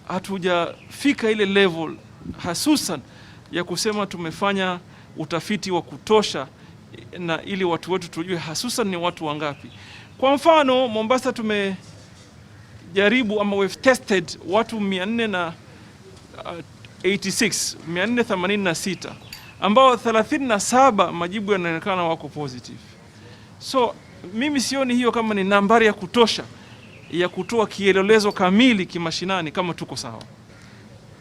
Hatujafika ile level hasusan ya kusema tumefanya utafiti wa kutosha na ili watu wetu tujue hasusan ni watu wangapi. Kwa mfano, Mombasa tumejaribu ama we've tested watu 486, 486 ambao 37 majibu yanaonekana wako positive. So mimi sioni hiyo kama ni nambari ya kutosha ya kutoa kielelezo kamili kimashinani kama tuko sawa.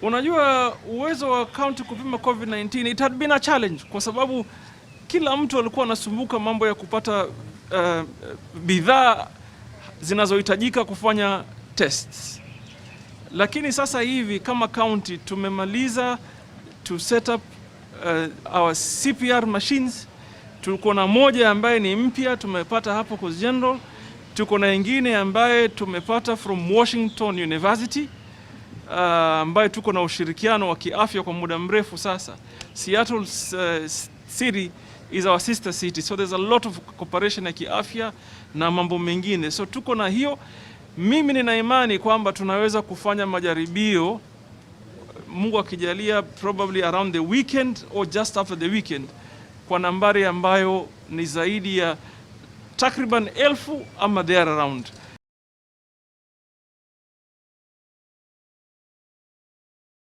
Unajua, uwezo wa county kupima COVID-19, it had been a challenge kwa sababu kila mtu alikuwa anasumbuka mambo ya kupata bidhaa zinazohitajika kufanya tests. Lakini sasa hivi kama county tumemaliza to set up our CPR machines. Tuko na moja ambaye ni mpya tumepata hapo Coast General. Tuko na ingine ambaye tumepata from Washington University, ambaye tuko na ushirikiano wa kiafya kwa muda mrefu sasa. Seattle City is our sister city, so there's a lot of cooperation ya kiafya na mambo mengine, so tuko na hiyo. Mimi nina imani kwamba tunaweza kufanya majaribio, Mungu akijalia, probably around the weekend or just after the weekend, kwa nambari ambayo ni zaidi ya takriban 1,000 ama there around.